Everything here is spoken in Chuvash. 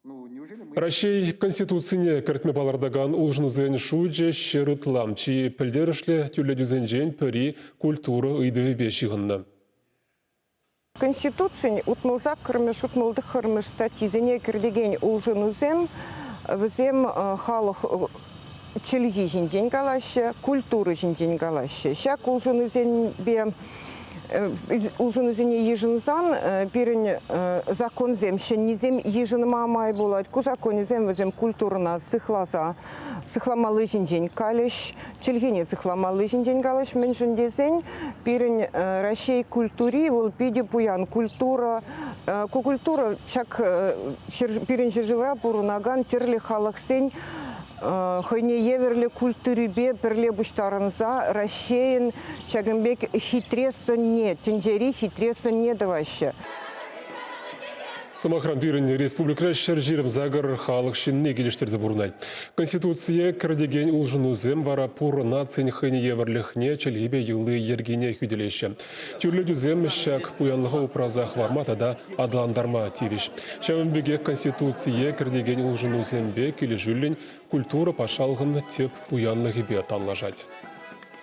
Раҫҫей Конституцине кӗртме палӑртакан улшӑнусен шучӗ 100 ытла. Чи пӗлтерӗшлӗ тӳрлетӳсенчен пӗри культура ыйтӑвӗпе ҫыхӑннӑ. Конституцин 68-мӗш, 69-мӗш статйисене кӗртекен улшӑнусем вӗсем халӑх чӗлхи ҫинчен калаҫҫӗ, культура ҫинчен калаҫҫӗ. Ҫак улшӑнусемпе улшӑнусене йышӑнсан пирӗн законсем ҫӗннисем йышӑнма май пулать. Ку законӗсем вӗсем культурӑна сыхласа сыхламалли ҫинчен калӗҫ, чӗлхене сыхламалли ҫинчен калӗҫ. Мӗншӗн тесен пирӗн Раҫҫей культури вӑл питӗ пуян культура. Ку культура ҫак пирӗн ҫӗршывра пурӑнакан тӗрлӗ халӑхсен хӑйне евӗрлӗ культурипе пӗрле пуҫтарӑнса Раҫҫейӗн ҫакӑн пек хитре сӑнне, тӗнчери хитре сӑнне тӑваҫҫӗ. Сӑмахран, пирӗн республикӑра 128 халӑх ҫынни килӗштерсе пурӑнать. Конституцие кӗртекен улшӑнусем вара пур нацин хӑйне евӗрлӗхне, чӗлхипе йӑли-йӗркине хӳтӗлеҫҫӗ. Тӳрлетӳсем ҫак пуянлӑха упраса хӑварма тата аталантарма тивӗҫ. Ҫавӑн пекех Конституцие кӗртекен улшӑнусемпе килӗшӳллӗн культура патшалӑхӑн тӗп пуянлӑхӗпе танлашать.